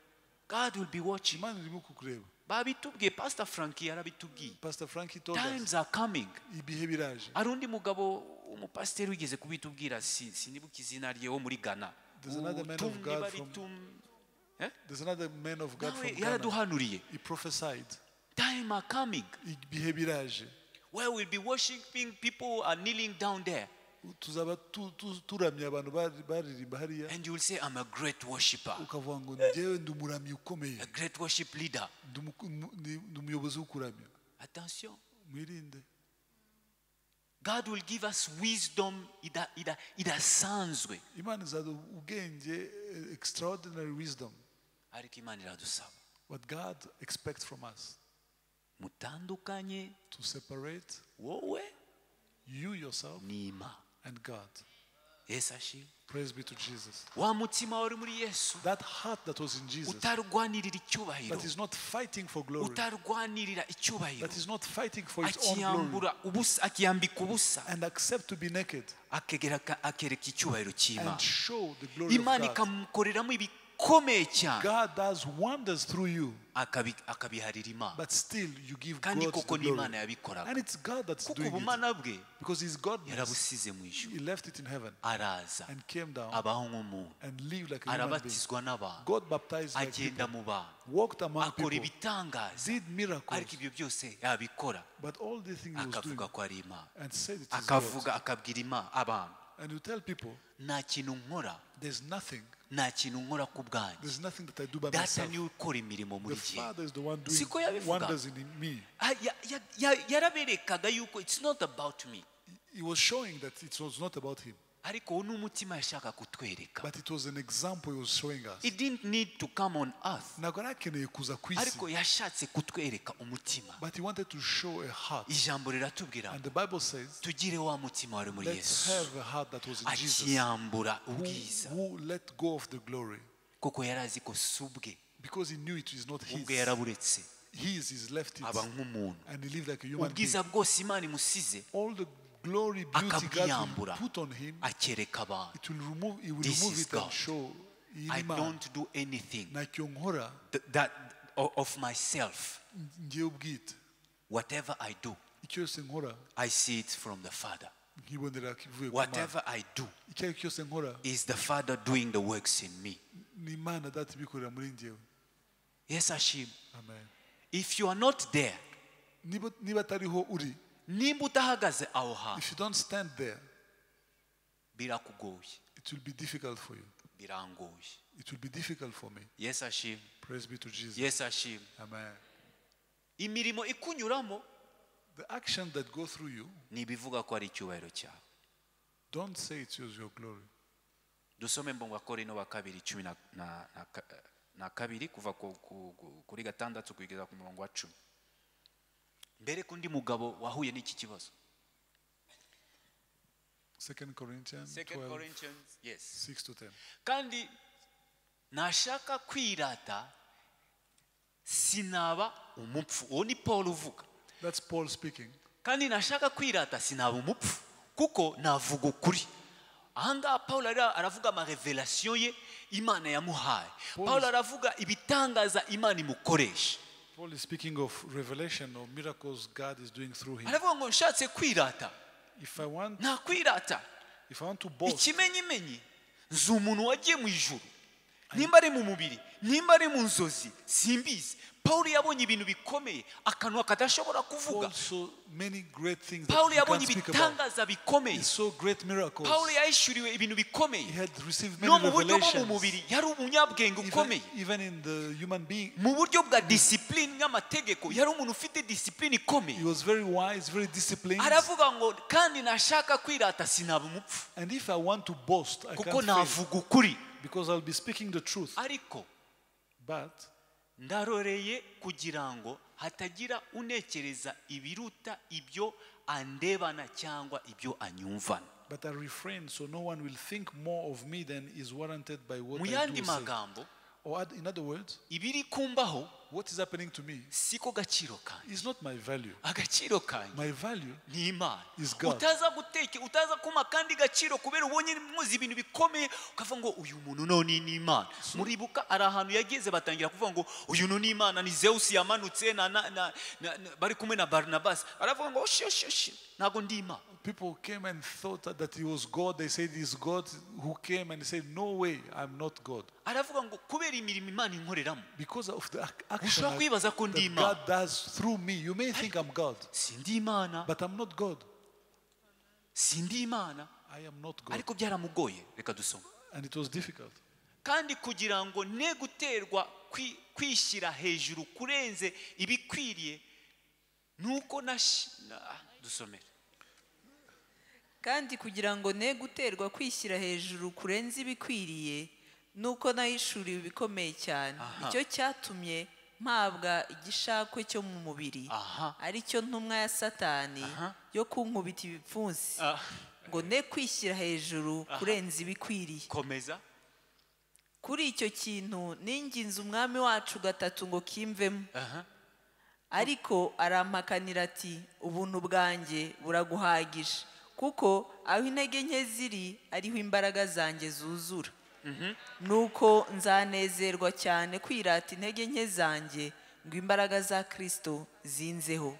God will be watching. Imana irimo kukureba. Babitubwiye, Pastor Frankie yarabitubwiye. Pastor Frank told us Times are coming. Ibihe biraje. Hari undi mugabo umupasiteri wigeze kubitubwira, sinibuka izina rye, wo muri Ghana. There's another man of Utum, God niba ari from- Eh? There's another man of God Nawe from Ghana. yaraduhanuriye. He prophesied. Time are coming Ibihe biraje. Where we'll be worshiping, people are kneeling down there. Tuzaba turamye abantu baririmba hariya. And you will say, "I'm a great worshiper, Ukavuga ngo njyewe ndi umuramyi ukomeye, a great worship leader." Ndi umuyobozi wo kuramya. Attention. Mwirinde. God will give us wisdom idasanzwe. Imana izaduha ubwenge, extraordinary wisdom. Ariko Imana iradusaba What God expects from us, mutandukanye to separate wowe you yourself n'Imana. And God. Yesu ashimwe. Praise be to Jesus. Wa mutima wari muri Yesu, That heart that was in Jesus, utarwanirira icyubahiro, that is not fighting for glory, utarwanirira icyubahiro, that is not fighting for its own glory, akiyambura ubusa, akiyambika ubusa, and accept to be naked akegera akereka icyubahiro cy'Imana, and show the glory of Imana God. ikamukoreramo ibikomeye cyane, God does wonders through you, akabiharira Imana. But still you give Kandi God the koko ni glory. Imana yabikoraga, And it's God that's kuko doing it ubumana bwe because He's godness. yarabusize mu ijuru, He left it in heaven araza and came down abaho nk'umuntu, and lived like a human being. arabatizwa n'abantu, God baptized like agenda people, mu bantu, walked among akora people, ibitangaza, did miracles, ariko ibyo byose yabikora but all the things he was doing akavuga ko ari Imana, and said it is God. akavuga akabwira Imana abantu, And you tell people, nta kintu nkora there's nothing Nta kintu nkora ku bwanjye. There's nothing that I do by Data myself. niwe ukora imirimo The muri jye. Father is the one doing Siko yabivuga. wonders in me. Ah, yaraberekaga yuko it's not about me. He was showing that it was not about him, Ariko uwo ni umutima yashaka kutwereka. But it was an example he was showing us. It didn't need to come on earth. Ntabwo yari akeneye kuza ku isi, Ariko yashatse kutwereka umutima. but he wanted to show a heart. Ijambo riratubwira And the Bible says, tugire wa mutima wari muri let's Yesu have a heart that was in Jesus, akiyambura ubwiza who let go of the glory, kuko yari azi ko si ubwe because he knew it is not his. ubwe yaraburetse His is left it, aba nk'umuntu and he lived like a human being. ubwiza bwose Imana imusize All the glory, beauty God will akabwiyambura put on him, akereka abantu. it will remove, he will This remove is it and God. show. Iyi I ni Imana. don't do anything Ntacyo nkora that of myself. Njyewe ubwite. Whatever I do, Icyo cyose nkora I see it from the Father. nkibonera kivuye ku Mana. Whatever I do Icyo ari cyo cyose nkora is the Father doing the works in me. Ni Imana Data ibikorera muri njyewe. Yes, Ashim. Amen. If you are not there, Niba atariho uri, nimba udahagaze aho hantu, if you don't stand there, birakugoye. It will be difficult for you. Birangoye. It will be difficult for me. Yes, Ashim. Praise be to Jesus. Yes, Ashim. Amen. Imirimo ikunyuramo The action that go through you, ni ibivuga ko ari icyubahiro cyawe. Don't say it is your glory. Dusome mu Bakorino ba kabiri cumi na kabiri kuva kuri gatandatu kugeza ku murongo wa 10. Mbere ko undi mugabo wahuye n'iki kibazo. 2 Corinthians Second 12, Corinthians, yes. 6 to 10. Kandi nashaka kwirata sinaba umupfu. Uwo ni Paul uvuga. That's Paul speaking. Kandi nashaka kwirata sinaba umupfu kuko navuga ukuri. Ahangaha Paul aravuga ama revelation ye Imana yamuhaye. Paul aravuga ibitangaza Imana imukoresha. Paul is speaking of revelation or miracles God is doing through him. Aravuga ngo nshatse kwirata If I want, nakwirata. If I want to boast, Ikimenyimenyi nzi umuntu wagiye mu ijuru nimba ari mu mubiri nimba ari mu nzozi simbizi. Paul yabonye ibintu bikomeye akanwa kadashobora kuvuga. Paul saw many great things that Paul he yabonye can't speak about. ibitangaza bikomeye. He saw great miracles. Paul yahishuriwe ibintu bikomeye. He had received No many mu buryo bwo mu revelations. mubiri yari umunyabwenge Even, ukomeye. even in the human being, Mu buryo bwa discipline n'amategeko yari umuntu ufite discipline ikomeye. He was very wise, very disciplined. Aravuga ngo kandi nashaka kwirata sinaba umupfu And if I want to boast, I kuko can't fail navuga ukuri. Because I'll be speaking the truth. Ariko But ndaroreye kugira ngo hatagira unekereza ibiruta ibyo andebana cyangwa ibyo anyumvana. But I refrain so no one will think more of me than is warranted by what Mu I yandi do say. magambo Or in other words, ibiri kumbaho what is happening to me siko gaciro kanjye. Is not my value. Agaciro kanjye My value ni Imana. is God. Utaza guteke utaza kuma kandi gaciro kubera ubonye muzi ibintu bikomeye ukavuga ngo uyu muntu none ni Imana. Muribuka ari ahantu yageze batangira kuvuga ngo uyu ni Imana ni Zeus yamanutse na bari kumwe na Barnabas baravuga ngo oshi oshi oshi ntago ndi Imana. People came and thought that he was God. They said he's God who came and said, no way, I'm not God. Aravuga ngo kubera imirimo Imana inkoreramo Because of the action ushobora kwibaza ko ndi that Imana. God does through me. You may think I'm God, Sindi Imana. But I'm not God. Sindi Imana. I am not God. Ariko byaramugoye reka dusome. And it was difficult. Kandi kugira ngo ne guterwa kwishyira hejuru kurenze ibikwiriye nuko dusomere. Kandi kugira ngo ne guterwa kwishyira hejuru kurenze ibikwiriye nuko nahishuriwe ibikomeye cyane. Icyo cyatumye mpabwa igishakwe cyo mu mubiri aricyo ntumwa ya Satani yo kunkubita ibipfunsi ngo ne kwishyira hejuru kurenza ibikwiriye. Komeza. Kuri icyo kintu ninginze umwami wacu gatatu ngo kimvemo. Ariko arampakanira ati ubuntu bwanjye buraguhagije kuko aho intege nke ziri ariho imbaraga zanjye zuzura. Nuko nzanezerwa cyane kwirata intege nke zanjye ngo imbaraga za Kristo zinzeho.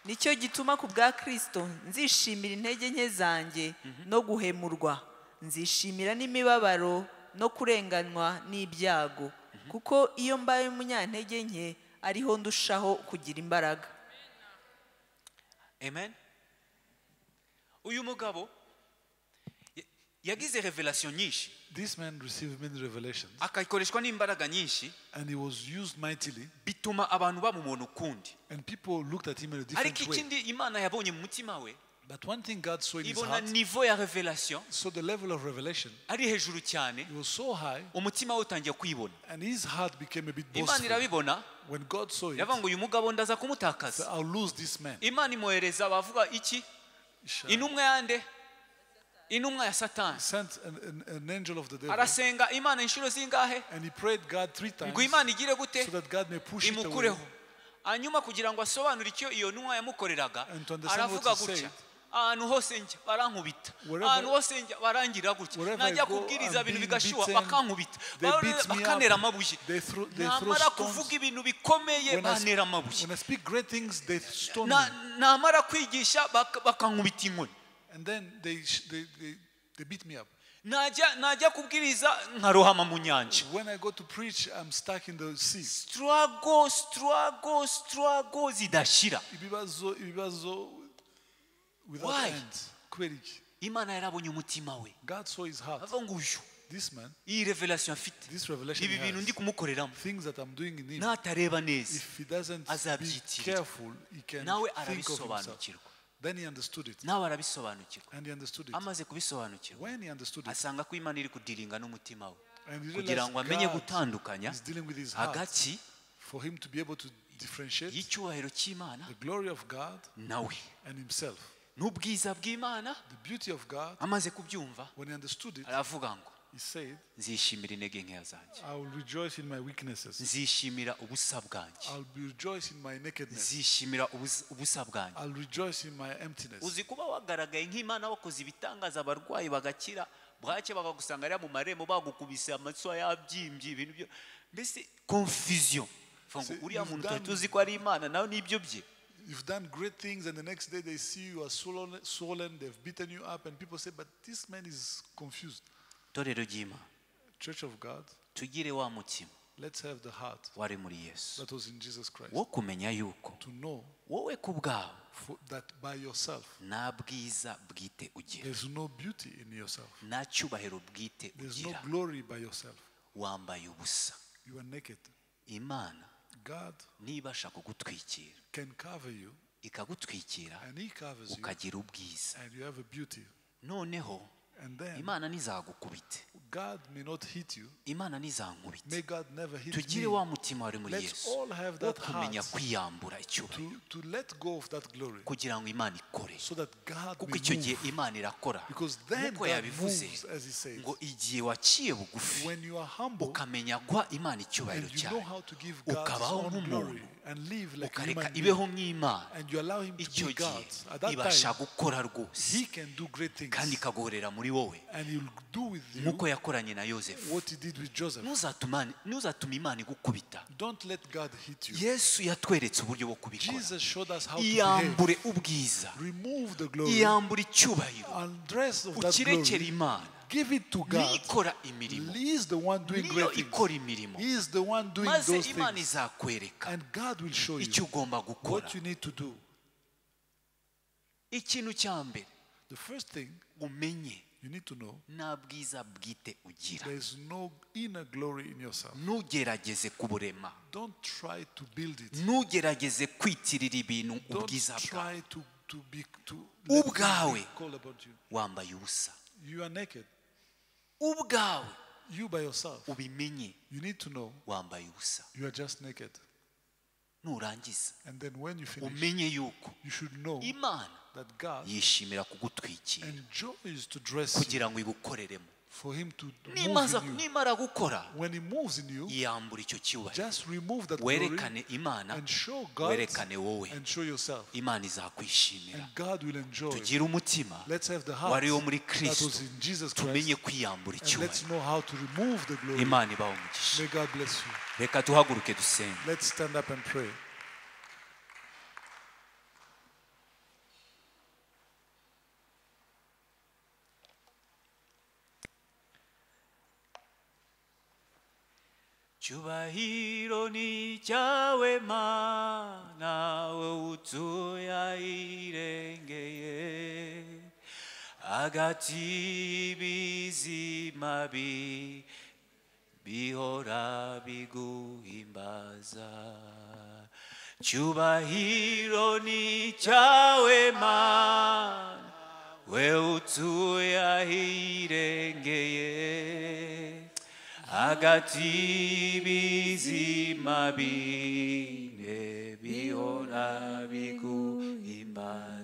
Nicyo gituma ku bwa Kristo nzishimira intege nke zanjye no guhemurwa, nzishimira n'imibabaro no kurenganwa n'ibyago, kuko iyo mbaye umunyantege nke ariho ndushaho kugira imbaraga. Amen. Uyu mugabo Yagize revelation nyinshi. This man received many revelations Akayikoreshwa n'imbaraga nyinshi. And he was used mightily, Bituma abantu bamubona ukundi. And people looked at him in a Ariko different way. ikindi Imana yabonye mu mutima we, But one thing God saw in his ibona heart, niveau ya revelation so the level of revelation, ari hejuru cyane, it was so high, umutima we utangiye kwibona. And his heart became a bit Imana boastful. irabibona, When God saw it, iravuga ngo uyu mugabo ndaza said, kumutakaza. I'll lose this man. Imana imwohereza bavuga iki? Intumwa yande? Intumwa ya Satani. Sent an angel of the devil, Arasenga Imana inshuro zingahe? And he prayed God 3 times Ngo Imana igire gute? so that God may push it away. Imukureho. Hanyuma kugira ngo asobanure icyo iyo ntumwa yamukoreraga, And to understand what aravuga he gutya, said, ahantu hose njya barankubita, ahantu hose njya barangira gutya, wherever I najya go, kubwiriza I'm ibintu being bigashyuha beaten. bakankubita, They beat me up. bakanera amabuye, They throw namara stones. kuvuga ibintu bikomeye When I, bantera amabuye, when I speak great things, they stone me. Namara kwigisha bakankubita inkoni, And then they beat me up. najya kubwiriza nkarohama mu nyanja. When I go to preach, I'm stuck in the sea. Struggle, struggle, struggle zidashira. Ibibazo, ibibazo without Why? end. Kubera iki? Imana yarabonye umutima we. God saw his heart. Avuga ngo uyu, This man, iyi revelation afite, this revelation ibi he bintu has, ndi kumukoreramo, things that I'm doing in him, natareba neza if he doesn't be azabyitirira. careful, he can Nawe think of himself. arabisobanukirwa. Then he understood it. Nawe arabisobanukirwa. And he understood it. Amaze kubisobanukirwa, When he understood it, asanga ko Imana iri kudiringa n'umutima we, and he kugira realized ngo amenye God gutandukanya is dealing with his heart hagati for him to be able to differentiate y'icyubahiro cy'Imana the glory of God nawe and himself. n'ubwiza bw'Imana. The beauty of God, Amaze kubyumva, when he understood it, aravuga ngo he said, nzishimira intege nkeya zanjye, I will rejoice in my weaknesses. nzishimira ubusa bwanjye, I'll rejoice in my nakedness. nzishimira ubusa bwanjye. I'll rejoice in my emptiness. Uzi kuba wagaragaye nk'Imana wakoze ibitangaza, abarwayi bagakira, bwacye bakagusanga ariya mu marembo bagukubise amatwi yabyimbye, ibintu byo mbese confusion. Vuga ngo See, uriya you've muntu twari done- tuzi ko ari Imana nawe n'ibyo bye. You've done great things, and the next day they see you are swollen, they've beaten you up, and people say, but this man is confused. Itorero ry'Imana, Church of God, tugire wa mutima let's have the heart wari muri Yesu, that was in Jesus Christ. wo kumenya yuko To know wowe ku bwawe that by yourself, nta bwiza bwite ugira, there's no beauty in yourself. nta cyubahiro bwite There's no ugira, glory by yourself. wambaye ubusa. You are naked. Imana God niba ashaka kugutwikira, can cover you, ikagutwikira, and He covers you, ukagira ubwiza. and you have a beauty. Noneho And then Imana ntizagukubite, God may not hit you. Imana ntizankubite. May God never hit Tugire me. wa mutima wari muri Let's Yesu all have wo that kumenya heart kwiyambura icyubahiro, to let go of that glory kugira ngo Imana ikore, so that God kuko may icyo gihe move. Imana irakora. Because then Nk'uko God yabivuze moves, as He says. ngo igihe waciye bugufi, When you are humble ukamenya guha Imana icyubahiro and you know cyayo, how to give God His ukabaho own nk'umuntu, glory and live like a ukareka human being, ibeho nk'Imana, and you allow Him to icyo be gihe God, at that ibasha time, gukora rwose, He can do great kandi things. ikaguhorera muri wowe And He will do with you nk'uko yakoranye na Yozefu. what He did with Joseph. Ntuzatume Imana igukubita. Don't let God hit you. Yesu yatweretse uburyo bwo kubikora. Jesus showed us how to behave. Iyambure ubwiza, Remove the glory. iyambure icyubahiro, Undress of that ukirekere glory. Imana. Give it to Niyo God. ikora imirimo, He is the one doing niyo great things. ikora imirimo, He is the one doing maze those Imana things. izakwereka And God will show icyo you ugomba gukora. what you need to do. Ikintu cya mbere The first thing umenye, you need to know, nta bwiza bwite ugira. there is no inner glory in yourself. Ntugerageze kuburema, Don't try to build it. ntugerageze kwitirira ibintu Don't ubwiza bwawe. try to let Ubwawe things be called about you. wambaye ubusa. You are naked. Ubwawe You by yourself. ubimenye, You need to know wambaye ubusa. you are just naked. Nurangiza And then when you finish, umenye yuko you should know Imana that God yishimira kugutwikira enjoys to dress you kugira ngo igukoreremo. for Him to move Nimaza in you. nimara gukora, When He moves in you, yiyambura icyo cyubahiro, just remove that glory werekane Imana, and show God werekane wowe, and show yourself. Imana izakwishimira. And God will enjoy. Tugire umutima Let's have the heart wari wo muri that Kristo, was in Jesus tumenye Christ. kwiyambura And let's icyubahiro. know how to remove the glory. Imana ibahe umugisha. May God bless you. Reka tuhaguruke dusenge. Let's stand up and pray. Cyubahiro ni cyawe Mana, wowe utuye ahirengeye. Hagati y'ibizima bihora biguhimbaza. Cyubahiro ni cyawe Mana, we utuye ahirengeye. Hagati y'ibizima bine bihora biguhimbaza.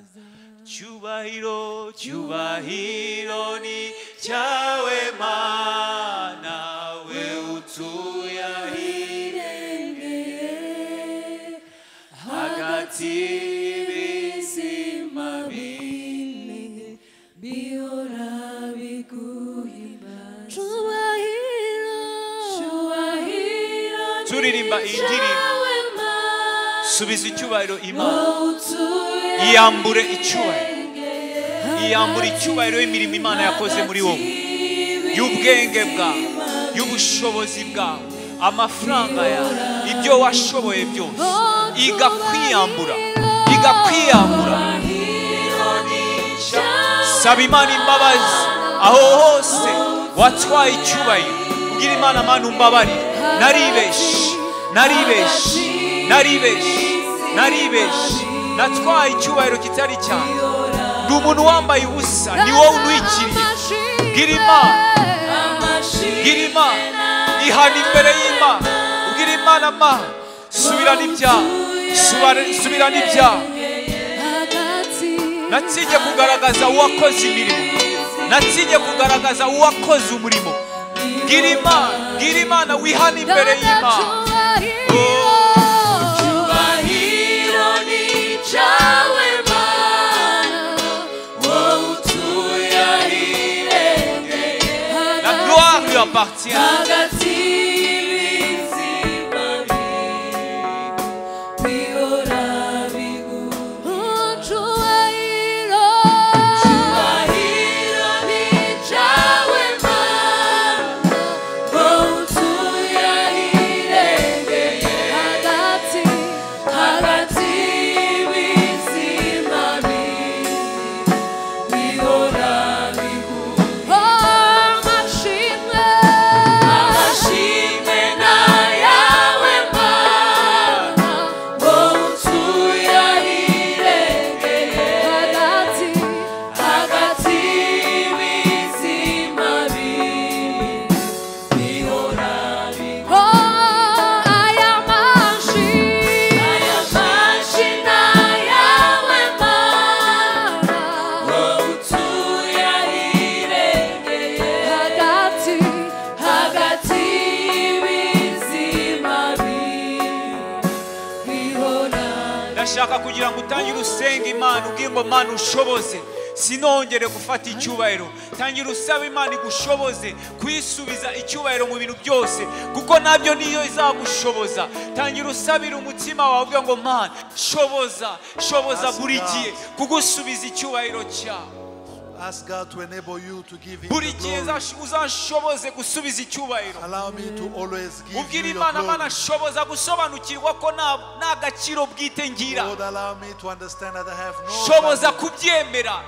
Cyubahiro, cyubahiro ni cyawe Mana, we utuye ahirengeye. Hagati y'ibizima bine bihora biguhimbaza. Cyubahiro, cyubahiro Turirimba iyi ndirimbo, cyawe Mana, subiza icyubahiro Imana, utuye iyambure icyubahiro, iyambure icyubahiro y'imirimo Imana yakoze muri wowe, y'ubwenge bwawe, y'ubushobozi bwawe, amafaranga yawe, ibyo washoboye byose. Iga kwiyambura, iga kwiyambura. Saba Imana imbabazi aho hose watwaye icyubahiro. Ubwira Imana, Mana umbabarire, naribeshe, naribeshe, naribeshe, naribeshe, natwaye icyubahiro kitari cyanjye. Ndi umuntu wambaye ubusa, ni wowe untwikiriye. Bwira Imana, bwira Imana, ihana imbere y'Imana. Ubwira Imana, Mana subirana ibyaha, subirana ibyaha. Natsinye kugaragaza uwakoze imirimo, natsinye kugaragaza uwakoze umurimo. Bwira Imana, bwira Imana, wihane imbere y'Imana. Cyubahiro ni cyawe Mana, wowe utuye ahirengeye. La gloire lui appartient. Hagati y'ibizima bihora biguha. Cyubahiro, cyubahiro ni cyawe Mana, wowe utuye ahirengeye. Hagati, hagati y'ibizima bihora biguha. Amashimwe, amashimwe n'ayawe Mana, wowe utuye ahirengeye. Hagati, hagati y'ibizima bihora biguha. Aya mashimwe, aya mashimwe n'ayawe Mana, wowe utuye ahirengeye. Hagati, hagati y'ibizima bihora. Ndashaka kugira ngo utangire usenga Imana, ubwire ngo Mana ushoboze sinongere gufata icyubahiro. Tangira usaba Imana igushoboze kuyisubiza icyubahiro mu bintu byose, kuko nabyo niyo izagushoboza. Tangira usabira umutima wawe, ubwire ngo Mana shoboza, shoboza buri gihe kugusubiza icyubahiro cyawe. Ask God to enable you to give Him Buri the gihe glory. uzanshoboze gusubiza icyubahiro. Allow me to always give Ubwire you your Imana, Mana glory. shoboza gusobanukirwa ko nta gaciro bwite ngira. Lord, allow me to understand that I have no Shoboza value. kubyemera,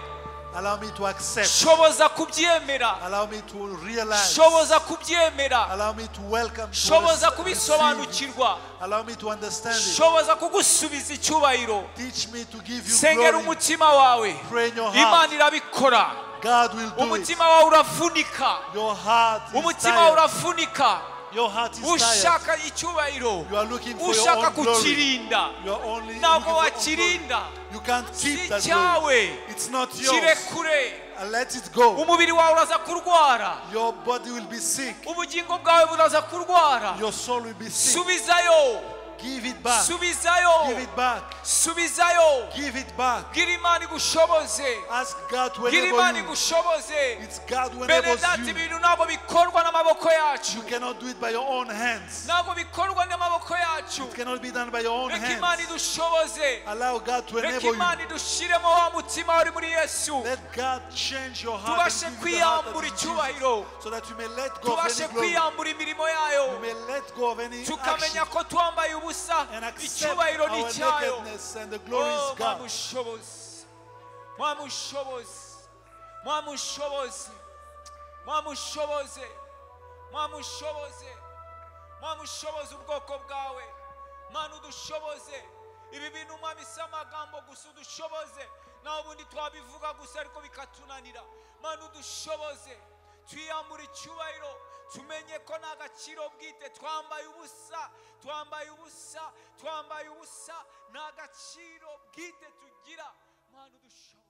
Allow me to accept. shoboza kubyemera, Allow me to realize. shoboza kubyemera, Allow me to welcome. To shoboza receive it. kubisobanukirwa, Allow me to understand it. shoboza kugusubiza icyubahiro. Teach me to give you Sengera glory. umutima wawe, Pray in your heart. Imana irabikora. God will do it. Umutima wawe uravunika, Your heart is umutima wawe tired. uravunika, Your heart is tired. ushaka icyubahiro, You are looking for your ushaka own glory. kukirinda. You are only looking Ntabwo for your own glory. wakirinda, You can't si keep that glory. cyawe, It's not yours. kirekure. Let it go. Umubiri wawe uraza kurwara, Your body will be sick. ubugingo bwawe buraza kurwara. Your soul will be sick. Subizayo, Give it back. subizayo, Give it back. subizayo. Give it back. Bwira Imana igushoboze, Ask God to bwira enable Imana you. igushoboze. It's God who Bene enables data, you. ibintu ntabwo bikorwa n'amaboko yacu, You cannot do it by your own hands. ntabwo bikorwa n'amaboko yacu. It cannot be done by your own Reka Imana hands. idushoboze, Allow God to reka enable you. Imana idushiremo wa mutima wari muri Yesu, Let God change your heart tubashe and give you the heart that kwiyambura is Jesus, icyubahiro, so that you may let go of tubashe any glory. kwiyambura imirimo yayo, You may let go of any tukamenya action ko twambaye ubusa, and accept icyubahiro ni our icyayo. nakedness and the glory Oh, is God. mwamushobozi, mwamushobozi, Mwamushoboze, mwamushoboze, mwamushoboze, mwamushoboze ubwoko bwawe. Mana, udushoboze ibi bintu, Mwami, si amagambo gusa, udushoboze. Naho ubundi twabivuga gusa ariko bikatunanira. Mana, udushoboze twiyambura icyubahiro, tumenye ko nta gaciro bwite, twambaye ubusa, twambaye ubusa, twambaye ubusa, nta gaciro bwite tugira. Mana, udushoboze.